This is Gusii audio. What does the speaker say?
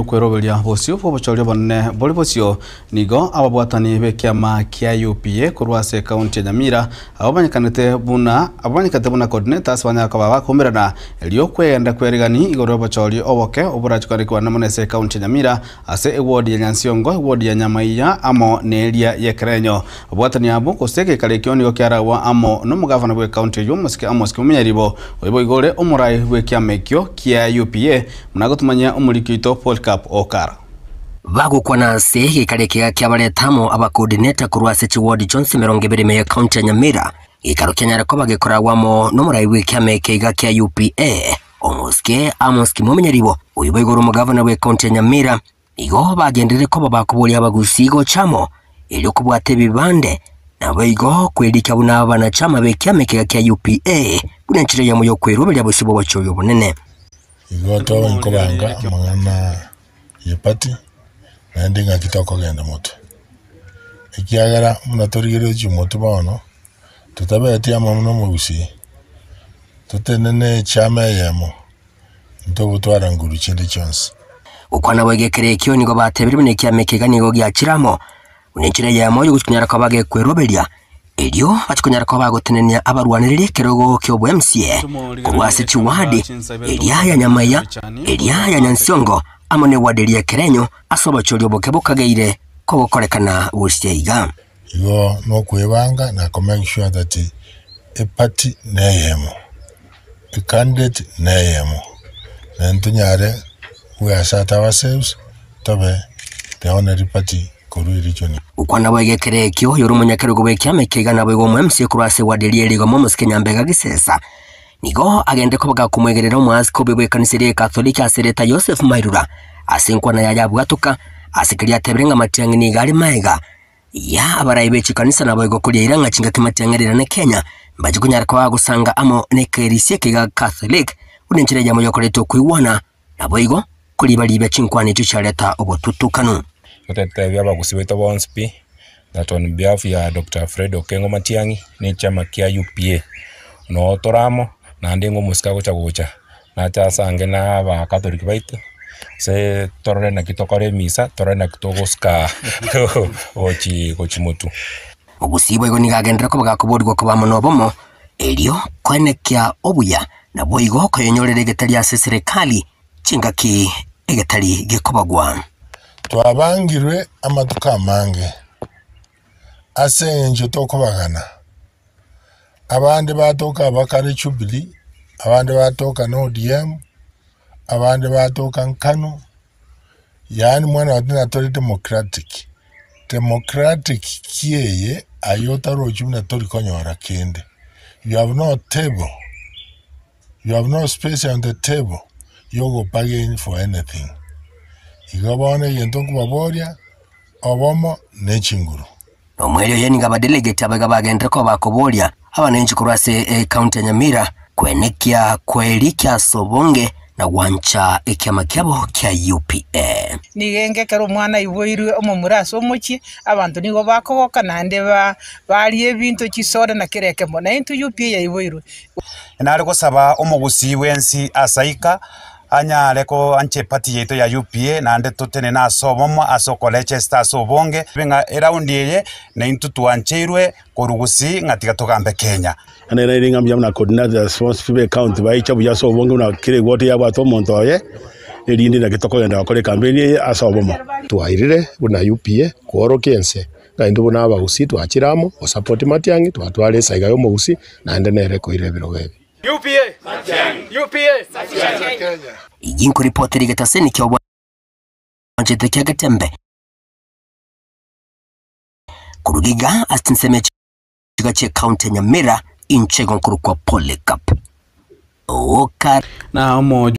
Okweroberia bosio bw'obochori obonene bore bosio nigo ababwatani b'ekiama kia UPA korwa ase ekaunti ya Nyamira abamanyekanete buna abamanyekete buna coordinators banyare koba bakoumerana erio kwegenda kwerigani igoro y'obochori oboke oborachikorekwa mono ase ekaunti ya Nyamira ase eward ya Nyansiongo, eward ya Nyamaiya amo neria y'Ekerenyo. Ababwatani abwo gose egeikaro ekio nigo kiaragwa amo nomogavana bw'ekaunti oyio omosike Amos Kimumenyaribo oyo boigo ore omorai bw'ekiama ekio kia UPA Buna agotumanyia omoriki oito Polycarp Okara. Bagokwana ase egeikaro ekiga kiabareta amo abacoordinator korwa ase chiward chionsi 20 ime y'ecounty ya Nyamira, geikaro kianyare koba gekoragwa amo nomorai bw'ekiama eke iga kia UPA, Omosike Amos Kimomenyaribo, oyio boigo ore omogavana bw'ecounty ya Nyamira. Igo bagenderere koba bakoboria abagusii gocha amo, erio kobwata ebibande, naboigo kwerikia buna abanachama b'ekiama ekiga kia UPA, buna enchera eyemo y'okweroberia bosio bw'obochori obonene. Igo tobe nkobanga amang'ana y'epati, naende ng'aki tokogenda motwe. Ekiagera buna torigereretie omotwe bono, totabeti amo buna omogusii, totenene echama eyemo, ntogotwara nguru chinde chionsi. Gokwana boigo ekero ekio nigo batebirie buna ekiama eke iga nigo giachire amo, buna enchera eyemo y'ogochikonyara koba gekweroberia, Erio bachia konyara koba bagotenenia abarwanereri ekerogo ki'oboMCA korwa ase chiwadi, eria ya Nyamaiya, eria ya Nyansiongo, amo newadi eria y'Ekerenyo, ase obochori oboke bokageire kogokorekana gochia iga. Igo nokwebanga na ko make sure that eparty neyemo, ecandidate neyemo, naende tonyare goeassert ourselves tobe the only party. korwa erichoni. Gokwana boigo ekero ekio, oyore omonyakerogo bw'ekiama eke iga naboigo omo-MC korwa ase eward eria ere igoma omosike Nyambega Gisesa. Nigo agende koba gakomoegerera omoaskobi bw'ekanisa eria y'Ekatholiki ase erieta Joseph Mairura ase enkwana yaye abwatoka ase keria atebire ng'a matiang'i nigo are maega ya abarai be chikanisa naboigo koria ng'a chingaki matiang'i arirane Kenya mbache konyara koba bagosanga amo nekerisia eke iga Catholic buna enchera eyemo yokoreta okoigwana Naboigo koriba-ribia chinkwana echio chiareta obotutukanu. Totetebia abagusi baito bonsi pi that on behalf ya Doctor Fred Okengo Matiang'i na echiama kia UPA, noo tore amo naende ng'a omosike agocha gocha nache asange na abakatoliki baito ase torore naki tokora emisa torore naki togosika gochi gochi motwe. Ogusii boigo nigo agenderere koba gakoborigwa koba amo nobomo, erio koenekia obuya, naboigo koyenyorera egetari ase eserekari chingaki egetari gekobagwa. Twabangirwe amatuko amange ase engencho tokobagana, abande batoka abakare Jubilee, abande batoka na ODM, abande batoka Nkanu, yaani mwana oye tore democratic. Democratic ki eye aye otarochi buna tori konyora kende. You have no table, you have no space on the table yogo bargain for anything. Igo bono egento nkobaboria, obomo ne chinguru. Nomwerio oye nigo abadelegate abaiga bagenderere koba bakoboria abananchi korwa ase ecounty ya Nyamira kwenekia kwerikia ase obonge na gwancha ekiama kiabo kia UPA. Nigo enga ekero omwana aiboirwe omomura ase omochie, abanto nigo bakogoka naende ba baria ebinto chisoda na kera ekemo. Na intwe UPA yaiboirwe. Nare gosaba omogusii bwensi ase aika anyare koancha eparty yaito ya UPA naende totenene ase obomo ase okoregester ase obonge, ng'a eraundi eye naintwe twancheirwe korwa gusii ng'a tiga togambe Kenya. Naende nere ng'a mbuya buna coordinator responsible be county baicha buya ase obonge buna kera egwota yabwate omonto oye, erinde naki tokogenda gokora ecampaign eye ase obomo. Twairire buna UPA kworokia ense ng'a intwe buna abagusii twachire amo gosupport Matiang'i twatwara esaiga ya omogusii naende nere ekoira ebirogo ebi. Eyio nkoripotera egetaseni ki'obwanchete kia Getembe korwa iga ase chinsemo echi chiga chi'ecounty ya Nyamira, inche igo nkorokwa Polycarp Okar. Na omo.